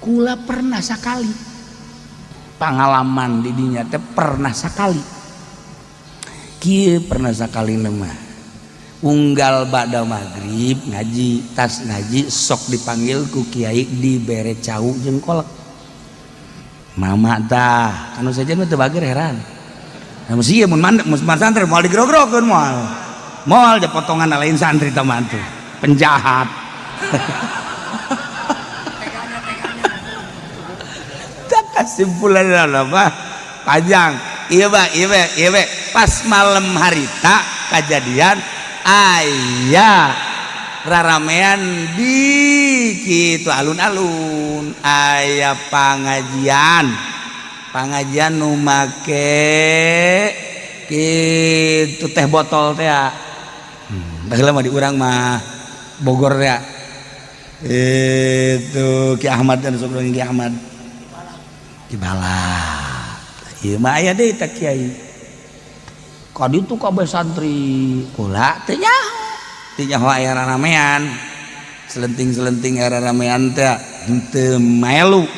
Kula pernah sakali pengalaman didinya teh, pernah sakali kieu, pernah sakali mah unggal ba'da maghrib ngaji, tas ngaji sok dipanggil ku kiai, dibere cau jeung kolak. Mama tah anu saja mah teu bager, heran. Nah, mesti mun mandek mun santri moal digrog-grogeun, moal moal je potongan lain santri teman tuh penjahat. Kesimpulan apa panjang, iya pak, iya pak, iya pak. Pas malam harita kejadian aya raramean di kitu alun-alun, aya pengajian, pengajian nu make kitu teh botol teh. Baheula mah di urang mah Bogor teh itu Ki Ahmad dan sok Ki Ahmad dibalap. Ieu mah aya deui teh kiai ka ditu, kabeh santri. Kula teu nyaho, teu nyaho aya raramean selenting-selenting, aya raramean teh henteu maelu.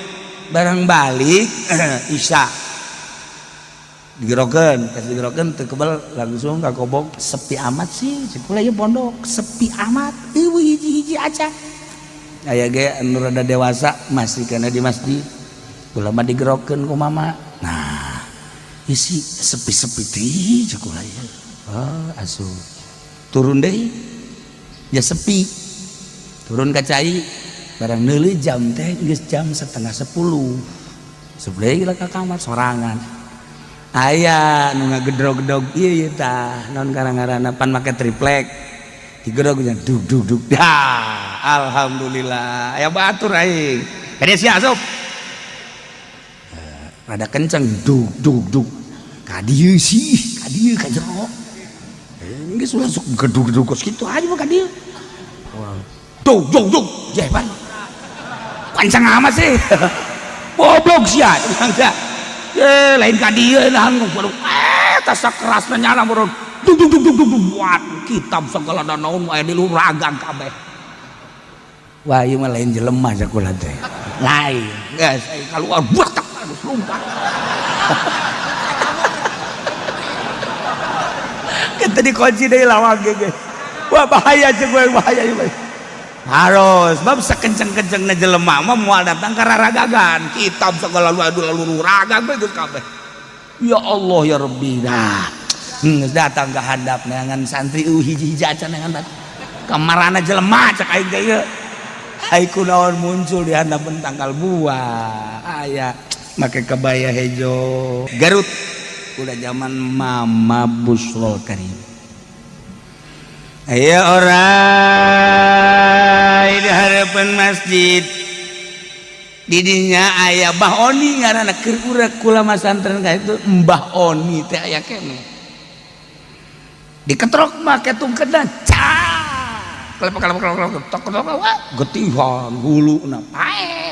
Barang balik isya digerokeun, pas digerokeun teu kebel, langsung ka kobong. Sepi amat sih cek kula, ieu pondok sepi amat, eueuh hiji-hiji aja. Aya ge anu rada dewasa masih kana di masjid. Kula mah digerokeun ku mama. Nah, isi sepi-sepi teh cek kula ieu. Oh, asup turun deui ya sepi. Turun ka cai, barang neuli jam teh geus jam 9.30. Sebelah ka kamar sorangan, aya nu ngagedrog-gedrog ieu ieu tah naon karang-ngaranna pan make triplek, digedrog dug dug dug. Dah, alhamdulillah aya batur aing kadieu sia asup. Rada kenceng, dug dug dug, ka dieu sih, ka dieu ka jero geus langsung gedug-gedug kos kitu aja mah ka dieu, dug dug dug. Jeban kenceng amat sih, goblok sia. Eh, lain ka dieu nahan eh tas kerasna nyala bro, dug dug dug dug dug, buat kitab segala naon aya di luhur ragang kabeh. Wah, ieu mah lain jelema sakola teh, lain geus keluar buat harus lompat. Kita dikunci deui lawang ge. Wah, bahaya cek gue, bahaya ieu. Harus bab sakenceng-kencengna jelema mah moal datang ka raragagan kitab segala lu adu lalu ragag we geus kabeh. Ya Allah ya Rabbi. Nah, geus datang ka handap neangan santri hiji-hiji acan neangan kamarana jelema cek aing teh ieu. Ai kunaon muncul di handapeun tangkal buah aya make kebaya hejo Garut, udah zaman Mama Busrol Karim. Aya orai di harapan masjid, didinya aya Mbah Oni ngaranna, keur urang kula masantren ka itu Mbah Oni teh aya keneh. Diketrok make tungkedan cak kelep kelep kelep kelep tok tok, wah, getihan huluna paeh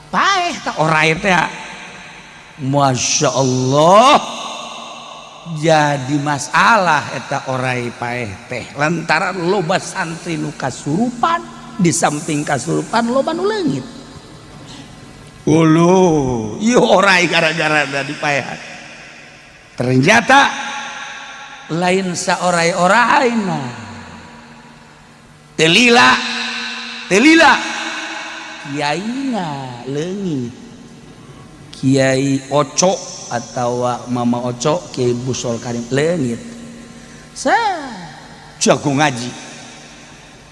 paeh tak orai teh. Masya Allah, jadi masalah eta orai paeh teh lantaran loba santri nu kasurupan. Di samping kasurupan, loba nu leungit ulu ieu orai gara-gara da dipaehan. Ternyata lain saorai-orai nah, telila telila kiaina leungit, Kiai Oco atau Mama Oco, Kiai Busol Karim leungit. Sa jago ngaji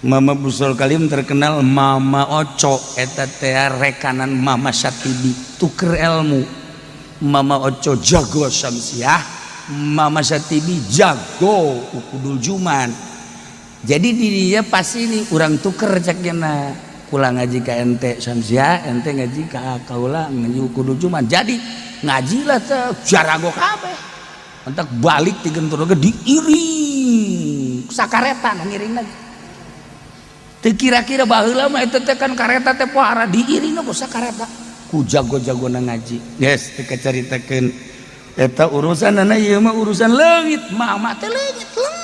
Mama Busol Kalim terkenal Mama Oco eta teh rekanan Mama Syatibi, tuker ilmu. Mama Oco jago Syamsiah, Mama Syatibi jago Ukudul Juman. Jadi di dia pas ini urang tuker cekna, kula ngaji ka ente Syamsiah, ente ngaji ka kaula ngaji Ukudul Juman. Jadi ngaji lah teh jarago kabeh. Entak balik ti Gentur ge diiring sakareta nu ngiring lagi. Teu kira-kira baheula mah eta teh kan kareta teh pohara, diiring ku sakareta ku jago-jagona ngaji. Geus teu kacaritakeun eta urusanana, ieu mah urusan leungit. Mama teh leungit leng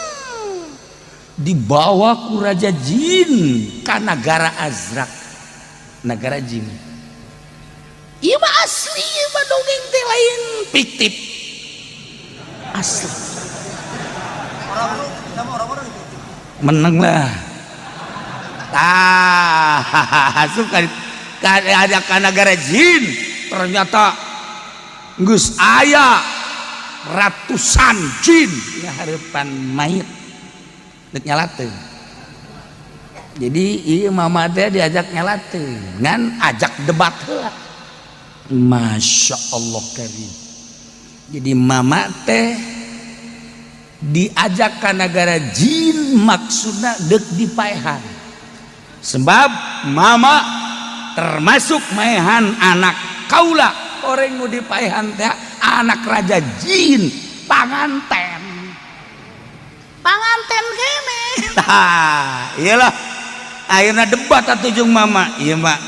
dibawa ku raja jin ka nagara Azrak. Negara jin. Ieu mah asli, ieu mah dongeng teh lain fiktif. Asli. Orang-orang sama orang-orang itu. Menang lah. Ah, suka ada ka negara jin, ternyata geus aya ratusan jin ngahareupan mayit dek nyalateun. Jadi ieu mama teh diajak nyalateun ngan ajak debat heula. Masya Allah karim. Jadi mama teh diajak ka negara jin maksudna dek dipaehan. Sebab mama termasuk maehan anak kaula, orang nu dipaehan teh anak raja jin, panganten. Panganten kene. Tah, iyalah. Akhirnya debat atuh jeung mama. Ieu mah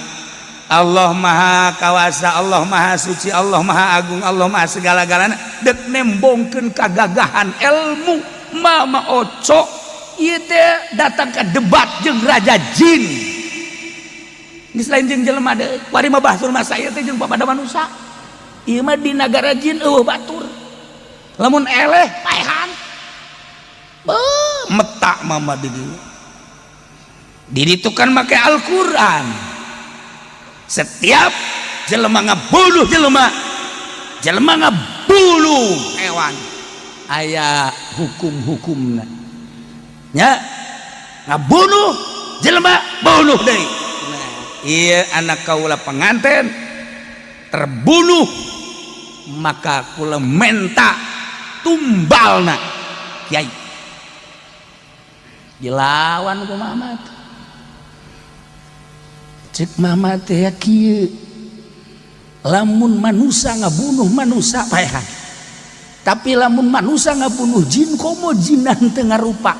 Allah Maha Kawasa, Allah Maha Suci, Allah Maha Agung, Allah Maha segala-galana. Dek nembongkeun kagagahan ilmu Mama Oco ieu teh datang ke debat jeung raja jin. Geus lain jeung jelema deui. Kuari mah batur mah saya teh jeung papada manusia. Ieu mah di nagara jin eueuh batur. Lamun eleh paehan. Beuh, metak mama di dieu. Di ditu kan make Al-Qur'an. Setiap jelema ngabunuh jelema, jelema ngabunuh hewan, aya hukum-hukumna. Nya ngabunuh jelema bunuh deui. Nah, ieu anak kaula pengantin terbunuh, maka kula menta tumbalna kiai. Dilawan ku mama teh. Cek mama teh ya kieu, lamun manusia ngabunuh manusia paehan, tapi lamun manusia ngabunuh jin, komo jinan teu ngarupa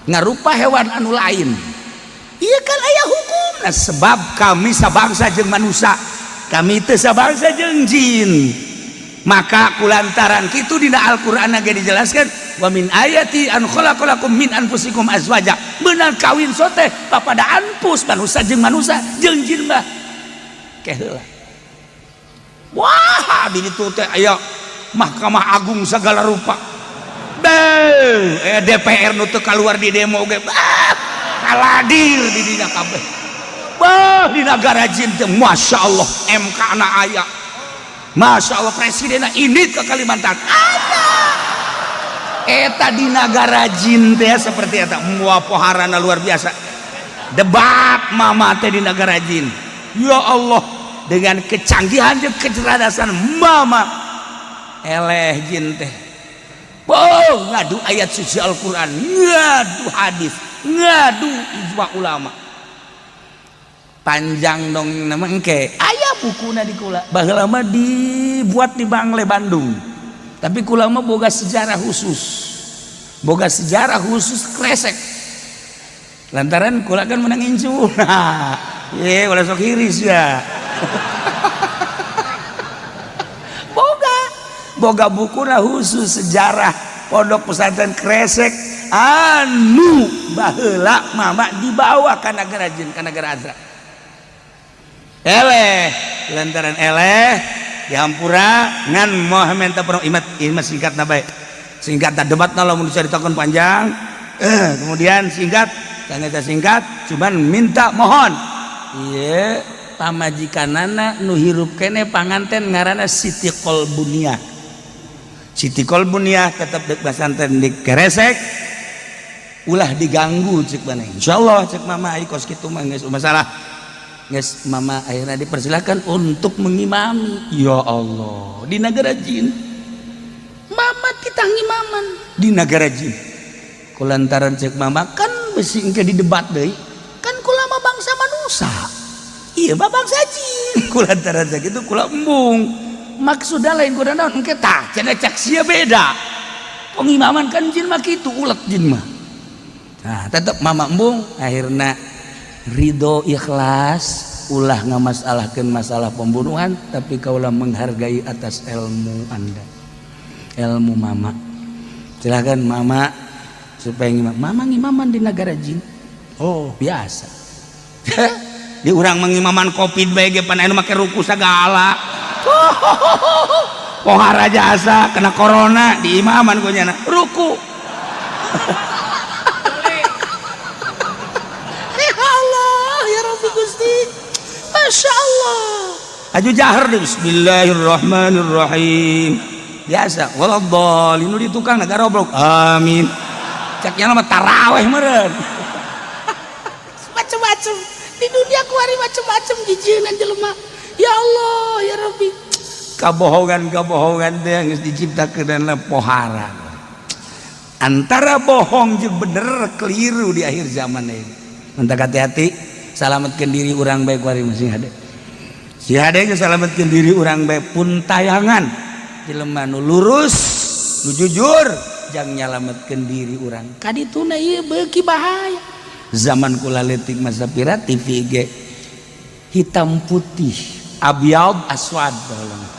ngarupa hewan anu lain, iya kan aya hukum. Nah, sebab kami sabangsa jeung manusia, kami teu sabangsa jeung jin, maka kulantaran kitu dina Al-Qur'an ge dijelaskan wa min ayati an khalaqalakum min anfusikum azwaja, beunang kawin sote papada anfus manusia jeung manusia, jeung jin mah keheula. Wah, di ditu teh aya Mahkamah Agung segala rupa. Beuh, DPR nu teu kaluar di demo ge, bah, kaladir di dina kabeh. Bah, di nagara jin teh Masya Allah, MK na aya. Masya Allah, presidenna ini ke Kalimantan. Ada. Eta di nagara jin teh seperti eta, mua poharana luar biasa. Debat mama teh di nagara jin. Ya Allah, dengan kecanggihan dan kecerdasan mama eleh jin teh. Oh, ngadu ayat suci Al-Qur'an, ngadu hadis, ngadu ijma ulama. Panjang dong nama engke. Aya bukuna di kula. Baheula mah dibuat di Bangle Bandung. Tapi kula mah boga sejarah khusus. Boga sejarah khusus Kresek. Lantaran kula kan menang incu. Nah, ye ulah sok hiris ya. Boga boga bukuna khusus sejarah pondok pesantren Kresek anu baheula mama dibawa ka nagara jin, ka nagara Azra. Eleh lantaran eleh dihampura ngan moh menta perong imat imat singkat na bae. Singkat tak debat na lamun diceritakeun panjang. Kemudian singkat, ternyata singkat cuman minta mohon. Ieu pamajikanana nu hirup kene panganten ngaranna Siti Kolbuniah. Siti Kolbuniah tetep dek pasantren di Kresek, ulah diganggu cek maneh. Insyaallah cek mama ai kos kitu mah geus masalah. Geus mama akhirnya dipersilakan untuk mengimami. Ya Allah, di negara jin. Mama titah ngimaman di negara jin. Kulantaran cek mama kan besi engke didebat deui. Kan kula mah bangsa manusia. Iya mah bangsa jin. Kulantaran sakitu kula embung. Maksudna lain kuda naon engke tah cenah cek sia beda. Pengimaman kan jin mah kitu ulet jin mah. Nah, tetep mama embung akhirna ridho ikhlas, ulah ngamasalahkeun masalah pembunuhan, tapi kaulah menghargai atas ilmu Anda, ilmu mama. Silakan mama supaya ngimam. Mama ngimaman di negara jin. Oh, biasa. Di urang mengimaman Covid bae ge pan anu make ruku sagala. Pohara jasa kena corona di imaman ku nyana ruku. Ya Allah, ya Rabbi Gusti. Masya Allah. Aju jahar deh, bismillahirrahmanirrahim. Biasa, waladhdallin di tukang negara goblok. Amin. Cak nya mah taraweh meureun. Macem-macem di dunia kuari macem-macem jijieun jelema. Ya Allah, ya Rabbi. Kabohongan-kabohongan teh geus diciptakeun pohara. Antara bohong jeung bener keliru di akhir zaman ini. Mentak hati-hati, salametkeun diri urang bae kuari masih hade. Si hade ge salametkeun diri urang bae pun tayangan. Jelema nu lurus, nu jujur, jang nyalametkeun diri urang. Kadituna ieu beuki bahaya. Zaman kula leutik masa pira TV ge hitam putih, abyad aswad baheula.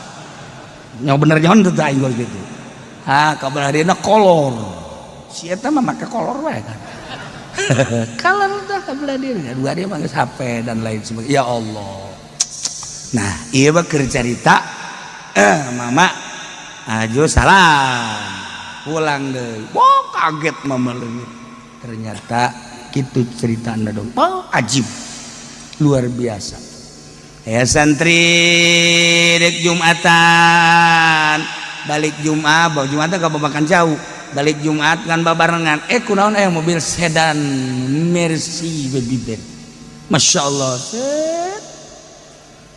Nya bener nyaho teu aing gitu. Ah, kabar harina kolor. Si eta mah make kolor wae kan. Kolor tah kabelah diri. Dua dia mah geus HP dan lain sebagainya. Ya Allah. Nah, ieu mah keur carita mama ajo salam. Pulang deui. Wah, kaget mama leungit. Ternyata kitu cerita anda dong. Oh, ajib. Luar biasa. Ya santri dek Jumatan. Balik Jumat, bawa Jumatan ka babakan jauh. Balik Jumat kan babarengan. Kunaon aya mobil sedan Mercy baby Benz. Masya Allah.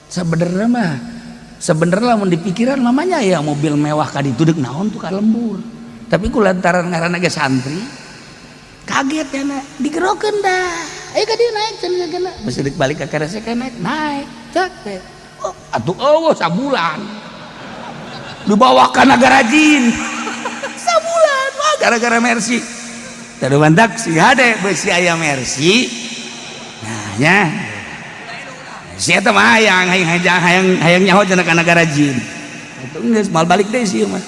Sebenarnya mah sebenarnya lamun dipikiran mamanya ya mobil mewah ka ditu deuk naon tuh ka lembur. Tapi ku lantaran ngaranna ge santri kaget ya na digerokeun dah. Ayo ka dieu naik cenah kena. Geus deuk balik ka keresek naik naik. Cek we. Oh, atuh eueuh sabulan. Dibawa ka nagara jin. Sabulan wah gara-gara Mercy. Tadu mantak si hade beusi aya Mercy. Nah nya. Si eta mah hayang hayang hayang hayang nyaho cenah ka nagara jin. Atuh geus mal balik deui sih mah.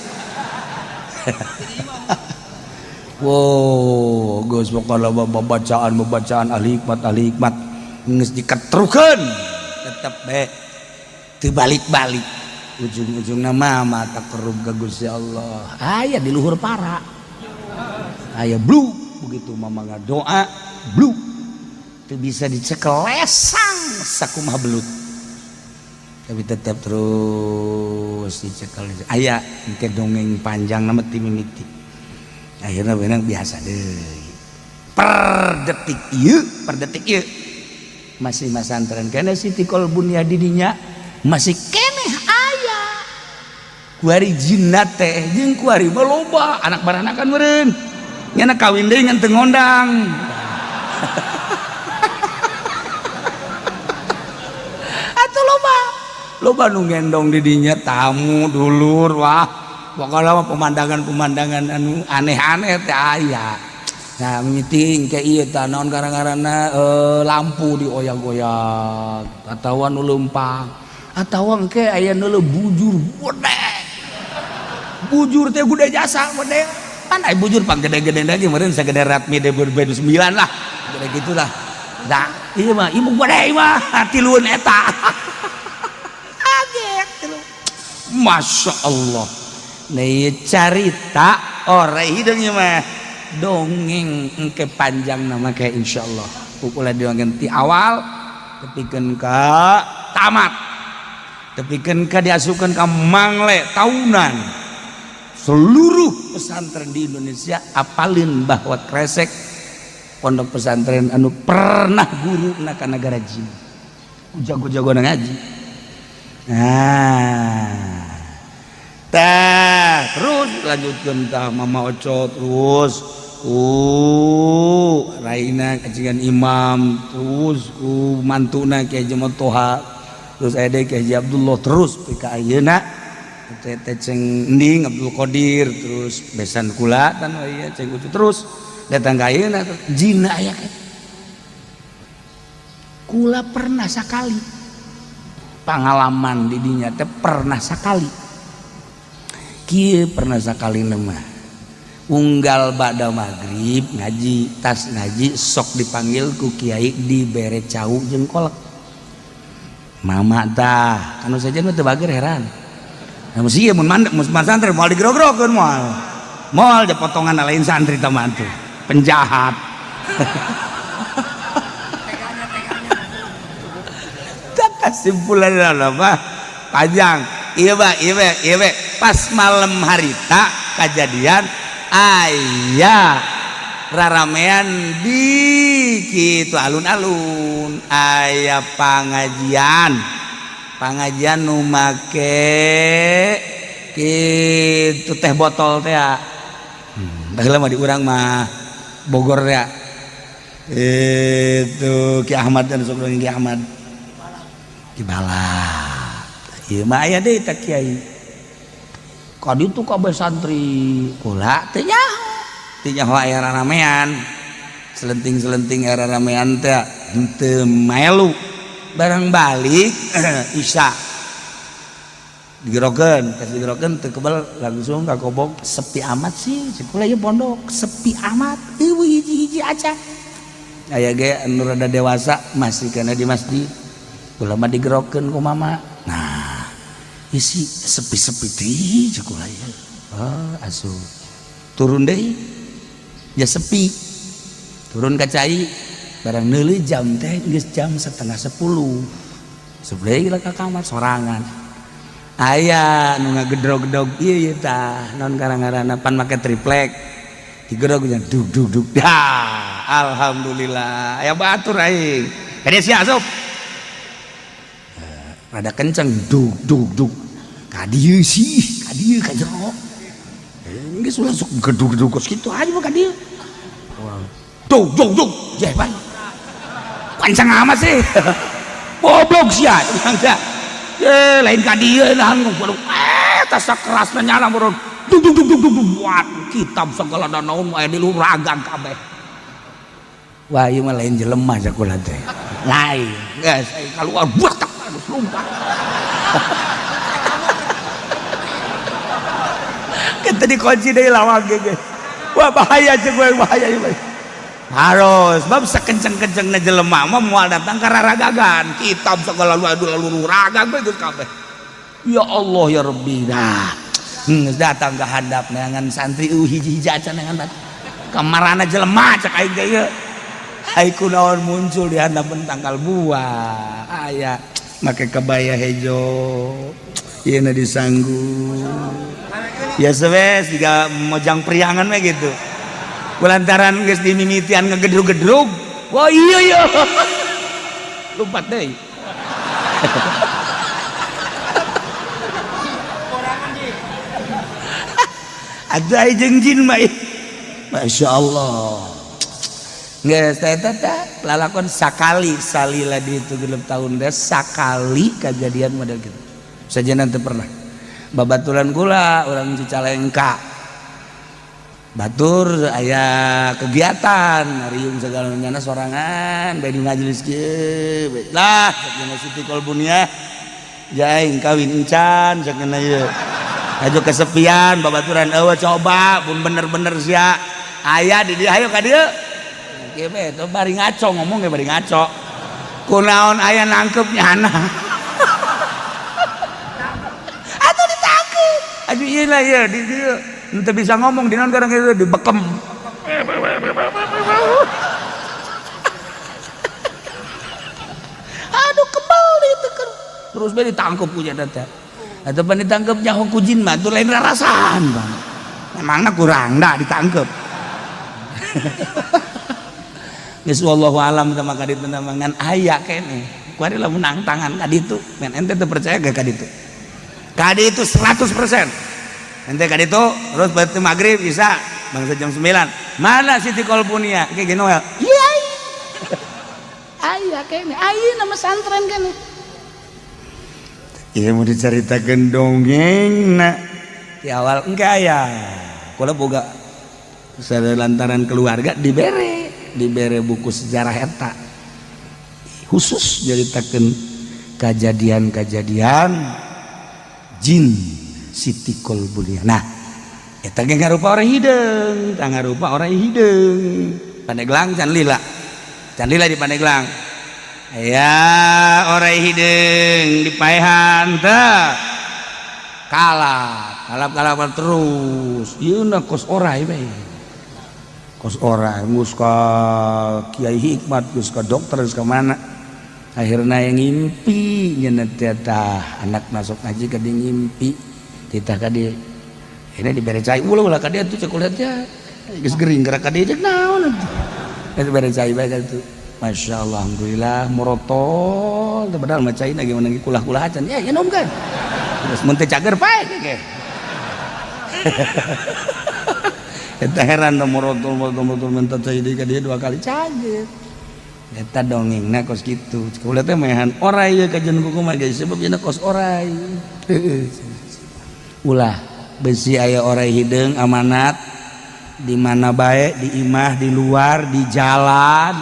Wow, geus pokona bacaan-bacaan ahli hikmat geus diketrukeun tetep bae teu balik-balik. Ujung-ujungna mah mata kerub ka Gusti Allah. Aya di luhur para. Aya blu begitu mama ngadoa blu teu bisa dicekel lesang sakumaha belut. Tapi tetap terus dicekel. Aya engke dongeng panjang nama ti mimiti. Akhirnya benang biasa deh. Per detik ieu, per detik ieu masih masantren kene Siti Kolbun ya didinya masih keneh aya. Kuari jinna teh jeung kuari mah loba anak baranakan meureun. Nya kawin deui ngan teu ngondang. Atuh loba. Loba nu ngendong didinya tamu dulur wah. Pokoknya mah pemandangan-pemandangan anu aneh-aneh teh aya. Nah, mimiti ke ieu tah naon gara-garana lampu dioyak-oyak atawa nu leumpang atawa engke aya nu bujur gede. Bujur teh gede jasa gede. Pan aya bujur pang gede-gede lagi meureun sagede Ratmi 2009 lah. Gede gitulah. Nah, ieu mah ibu gede mah tilueun eta. Kaget tilu. Masya Allah. Nih carita ora hideung ieu mah dongeng engke panjang nama kayak insyaallah. Pukul dongeng ti awal tepikeun ka tamat. Tepikeun ka diasupkeun ka mangle tahunan. Seluruh pesantren di Indonesia apalin bahwa Kresek pondok pesantren anu pernah guru na ka nagara jin. Jago-jago ngaji. Nah, tah terus lanjutkan tah Mama Oco terus ku Raina kacingan imam terus ku mantuna Kiai Haji Toha terus aya deui Kiai Haji Abdullah terus ka ayeuna teh ceng Ending Abdul Qadir terus besan kula tan ieu ceng Ucu terus datang ka ayeuna jinna aya kula pernah sakali pengalaman di dinya teh pernah sakali kieu pernah sakali mah unggal ba'da maghrib ngaji tas ngaji sok dipanggil ku kiai dibere cau jeung kolek. Mama tah kanu sejen mah teu bager heran. Nah, mesti ieu mun mandek mun santri moal digrogro-grokeun moal. Moal je potongan lain santri tah mah tuh. Penjahat. Tak kesimpulan mah panjang. Ieu mah ieu ieu pas malam harita kajadian aya raramean di kitu alun-alun aya pangajian pangajian nu make kitu teh botol teh baheula mah di urang mah Bogor ya itu Ki Ahmad dan sok Ki Ahmad Ki Balak ieu mah aya deui teh kiai ka ditu kabeh santri kula teu nyaho teu nyaho aya raramean selenting-selenting aya raramean teh henteu maelu barang balik isya digerokeun kas digerokeun teu kebel langsung ka kobok sepi amat sih cek kula ieu pondok sepi amat eueuh hiji-hiji aja aya ge anu rada dewasa masih kana di masjid kula mah digerokeun ku mama nah isi sepi-sepi deui cek kula ieu oh asup turun deui ya sepi turun ka cai barang neuleuh jam teh geus jam 9:30 sebelah ka kamar sorangan aya nu ngagedrog-gedrog ieu ieu tah naon karang-ngaranna pan make triplek digedrog dug dug dug dah alhamdulillah aya batur aing kadieu sia asup rada kenceng dug dug dug ka dieu sih ka dieu ka jero geus ulah sok gedug-gedug kos kitu aja mah ka dieu dug dug dug jeh pan kenceng amat sih goblok sia ye lain ka dieu nahan tas kerasna nyala meureun dug dug dug dug dug buat kitab segala naon aya di luhur ragang kabeh wah ieu mah lain jelema cak kula teh lain geus kaluar buat tak geus lumpat kita dikunci deui lawang ge wah bahaya cek gue bahaya ieu harus bab sakenceng-kencengna jelema mah moal datang ka raragagan kitab segala lu ragang we geus kabeh ya Allah ya Rabbi dah geus datang ka handap neangan santri hiji-hiji acan neangan kamarana jelema cek aing teh ieu ai kunaon muncul di handapeun tangkal buah aya make kebaya hejo ieu na disanggu ya sebes jiga mojang priangan we gitu lantaran geus dimimitian ngegedrug-gedrug wah iya iya lompat deui ada jeung jin mah Masya Allah geus teh teh lalakon sakali salila di itu genep tahun deh sakali kejadian model gitu saja nanti pernah babatulan kula orang Cicalengka batur aya kegiatan riung segala nyana sorangan bae di majelis kieu lah cenah Siti Kolbunia jaing kawin encan cenah ieu aju kesepian babaturan eueuh coba pun bener-bener sia aya di dieu hayo ka dieu kieu bae teh bari ngaco ngomong ge bari ngaco kunaon aya nangkep nyana atuh ditangkep aju ieu lah ieu di dieu ente bisa ngomong di naon kadang itu dibekem aduh kebal ditekan terus be ditangkep ku nya teh atau pan ditangkep nyaho ku jin mah tuh lain rarasaan bang memangna kurang dah ditangkep geus wallahu alam sama ka ditu ngan aya keneh kuari lamun nang tangan ka ditu men ente teu percaya ge ka ditu 100% ente ka ditu terus berarti maghrib bisa bangsa jam 9 mana Siti Kolbunia kayak gini Noel iya aya kene aya nama santren kene ieu mau dicaritakeun dongeng na di awal enggak ya kula boga lantaran keluarga dibere buku sejarah eta khusus nyaritakeun kejadian-kejadian jin Siti Kolbunia. Nah, eta ge ngarupa orang hideung, tah ngarupa orang hideung. Pandeglang can lila. Can lila di Pandeglang. Aya orai hideung dipaehan teh kalap kalap kalap terus. Ieu na kos orai bae, kos orai geus ka Kiai Hikmat, geus ka dokter, geus ka mana, akhirna yang ngimpi nyeuna teh. Tah, anak masuk ngaji ka dieu, ngimpi titah ka dieu, ini dibere cai, ulah ulah ka dieu tuh, cek ulah teh geus gering gerak ka dieu, cek naon atuh eta bere cai bae ka ditu. Masya Allah, alhamdulillah morotol teh, padahal mah caina gimana kulah-kulah acan ya ya kan terus mun teu cager pae ge. Eta heran da morotol morotol morotol, minta cai deui ka dieu dua kali, cager. Eta dongengna kos kitu. Kula teh maehan orai ye kajen kumaha ge, sebab cenah kos orai. Ulah besi aya orai hideung amanat di mana bae, di imah, di luar, di jalan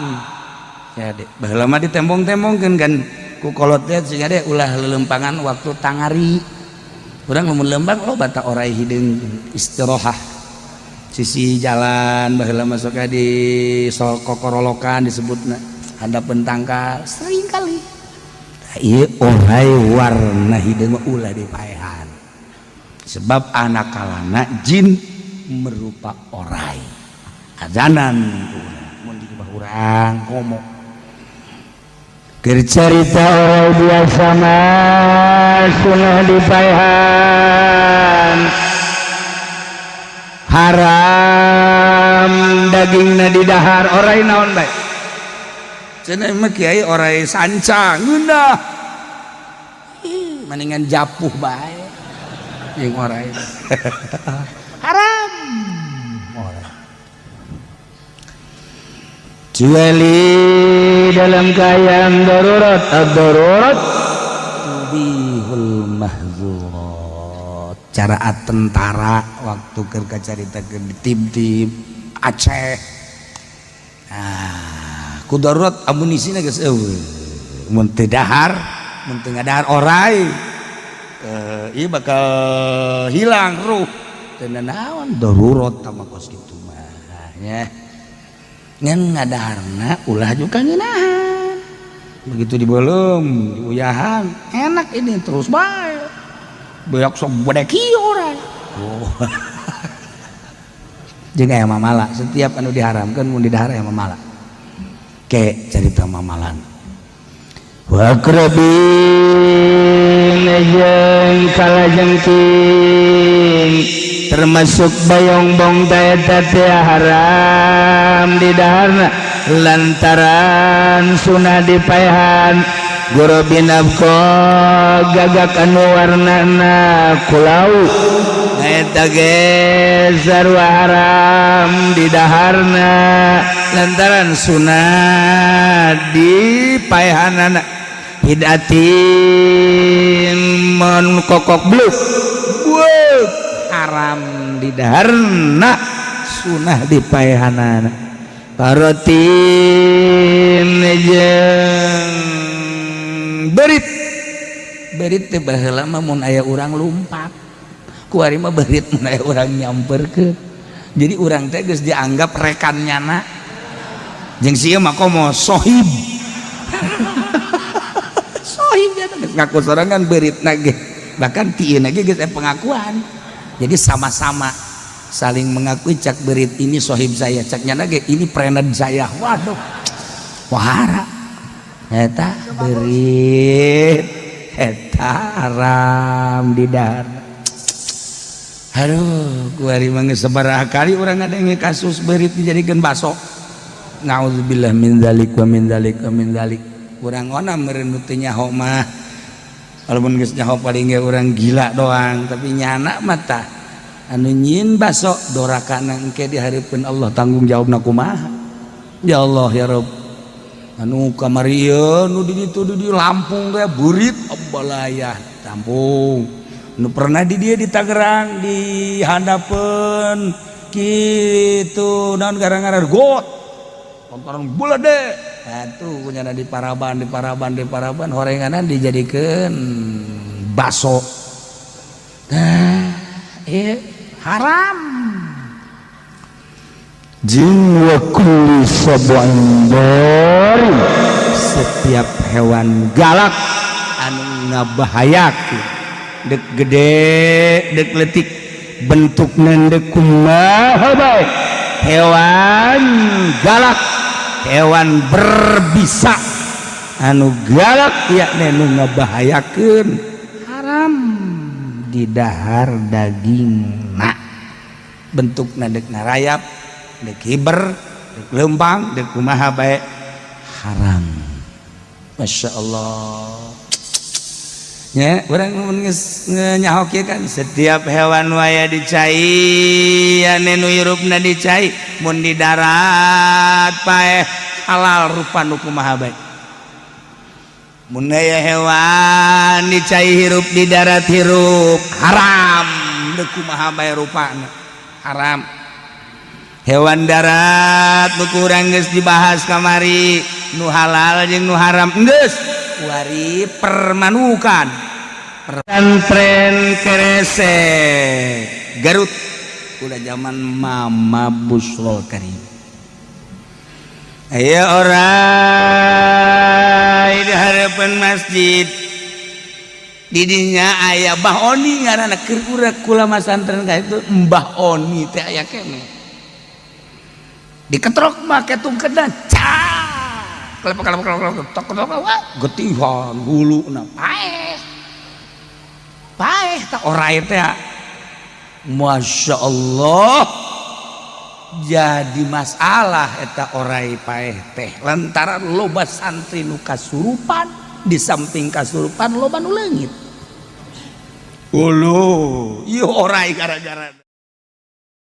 ya dek. Baheula mah ditembong-tembongkeun kan ku kolot teh siga deh, ulah lelempangan waktu tangari. Urang lamun lembang oh bata orai hideung istirahat sisi jalan. Baheula masuk di kokorolokan disebutna, handapeun tangkal sering kali. Ieu orai warna hideung mah ulah dipaehan, sebab anak kalana jin merupa orai azanan mun di imah urang komo. Keur carita orai biasa mah sunah dipaehan, haram dagingna didahar. Orai naon bae? Cenah mah kiai orai sanca ngeunah. Ih, mendingan japuh bae jeung orai. Haram orai. Kecuali dalam keadaan darurat, ad-darurat tubihul mahzurat. Cara tentara waktu keur kacaritakeun di tim-tim Aceh. Nah, ku darurat amunisina geus eueuh. Mun teu dahar, mun teu ngadahar orai, ieu bakal hilang ruh. Teu naon darurat tah mah kos kitu mah nya. Ngan ngadaharna ulah juga ngeunahan. Begitu dibeuleum, diuyahan, enak ini terus bae. Beak sok bedek kieu orai. Oh. Jeung aya mamala, setiap anu diharamkeun mun didahar aya mamala. Ke carita mamalan. Wa aqrabin jeung kalajengking termasuk bayongbong teh eta teh haram didaharna lantaran sunah dipaehan. Gorobin abqa gagak anu warnana kulau eta ge sarua haram didaharna lantaran sunah dipaehanana. Hidatin mun kokok bluk buuk haram didaharna sunah dipaehanana. Parotin jeung berit. Berit teh baheula mah mun aya urang lumpat, kuari mah berit mun aya urang nyamperkeun. Jadi urang teh geus dianggap rekan nyana jeung sieun mah komo sohib sohib ya, geus ngaku sorangan beritna ge, bahkan ti ieu ge geus aya pengakuan. Jadi sama-sama saling mengakui, cak berit ini sohib saya, cak nyana ge ini prened saya. Waduh, wahara eta berit eta haram didahar. Aduh, kuari mah geus sabaraha kali urang ngadenge kasus berit dijadikeun baso. Naudzubillah min dzalik wa min dzalik wa min dzalik. Urang ona meureun nu teu nyaho mah, walaupun geus nyaho paling ge urang gila doang, tapi nyana mah tah anu nyieun baso dorakana engke di hareupeun Allah tanggung jawabna kumaha. Ya Allah ya Rabb. Anu kamari ieu nu di ditu di Lampung teh beurit ambalaya Lampung. Nu pernah di dia di Tangerang di handapeun kitu naon gara-gara got lantaran bulade atuh kunyana di paraban, di paraban, di paraban horenganan dijadikeun baso. Nah, haram. Jin wa kulli sab'in dari Setiap hewan galak anu ngabahayakeun, dek gede dek letik, bentuk dek kumaha bae, hewan galak, hewan berbisa anu galak ya nu ngabahayakeun, haram didahar dagingna. Bentuk dek narayap, dek hiber, dek lempang, dek kumaha bae, haram. Masya Allah ya, orang nyaho kan setiap hewan waya di cai anu hirupna di cai, mun di darat paeh halal, rupa nu kumaha bae. Mun aya hewan di cai hirup di darat hirup, haram, dek kumaha bae rupana haram. Hewan darat nu kurang geus dibahas kamari, nu halal jeung nu haram geus kuari permanukan. Pesantren Keresek Garut udah zaman Mama Busrol Karim. Aya orang di hadapan masjid, didinya aya Mbah Oni ngaranna. Keur urang kula masantren ka itu Mbah Oni teh aya keneh. Diketrok make tungkedan, cak kelep kelep kelep kelep, tok tok, wah, getihan huluna, paeh paeh tak orai teh. Masya Allah, jadi masalah eta orai paeh teh lantaran loba santri nu kasurupan. Di samping kasurupan, loba nu leungit. Ulu, ieu orai gara-gara